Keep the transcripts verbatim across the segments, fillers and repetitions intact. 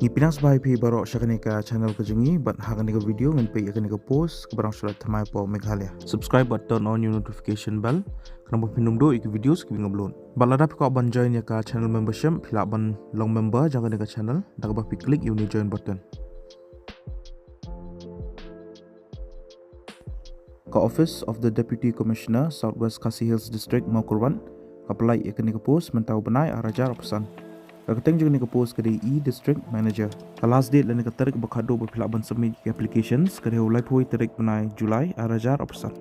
Ngi pynang sbha ïa phi baroh sha kane ka channel ka jong ngi, bad ha kane ka video ngin peit ïa kane ka post kaba dang shu lait thymmai hapoh Meghalaya. Subscribe bad turn on ïa u notification bell, khnang ba phin ym duh ïa ki videos kiba ngi upload. Bad lada phi kwah ban join ïa ka channel membership, phi lah ban long member jong kane ka channel da kaba phi click ïa une u join button. Ka Office of the Deputy Commissioner, South West Khasi Hills District, Mawkyrwat, ka pynlait ïa kane ka post mynta u bnai ar hajar arphew san. Ka kyrteng jong kane ka post ka dei E-District Manager. Ka last date lane ka tarik ba khatduh ba phi lah ban submit ïa ki applications ka dei ha u laiphew tarik bnai July ar hajar arphew san.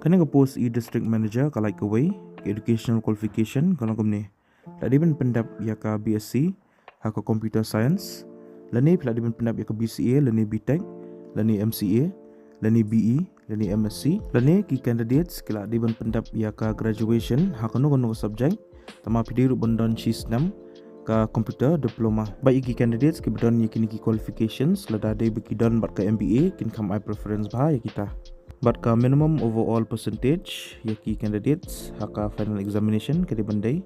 Kane ka post E-District Manager ka lait kawei, ka educational qualification ka long kumne: la dei ban pyndep ïa ka B S C ha ka Computer Science, lane phi la dei ban pyndep ïa ka B C A lane B Tech lane M C A lane B E lane M S C, lane ki candidates ki la dei ban pyndep ïa ka graduation ha kano kano ka subject, tangba phi dei ruh ban don shi snem ka Computer Diploma. Bad ïa ki candidates kiba don ïa kine ki qualifications, lada dei ba ki don bad ka M B A, kin kham ai preference bha ïa kita. Bad ka minimum overall percentage ïa ki candidates ha ka final examination ka dei ban dei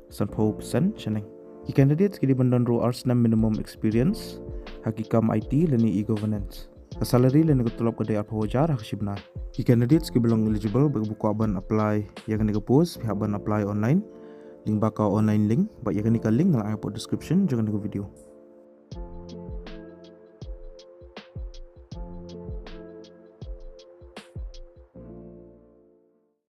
sanphew percent shaneng. Ki candidates ki dei ban don ruh ar snem minimum experience ha ki kam I T lane e-governance. Ka salary lane ka tulop ka dei arphew hajar ha ka shi bnai. Ki candidates kiba long eligible bad kiba kwah ban apply ïa kane ka post, phi hap ban apply online lyngba ka online link, bad ïa kane ka link nga la ai hapoh description jong kane ka video.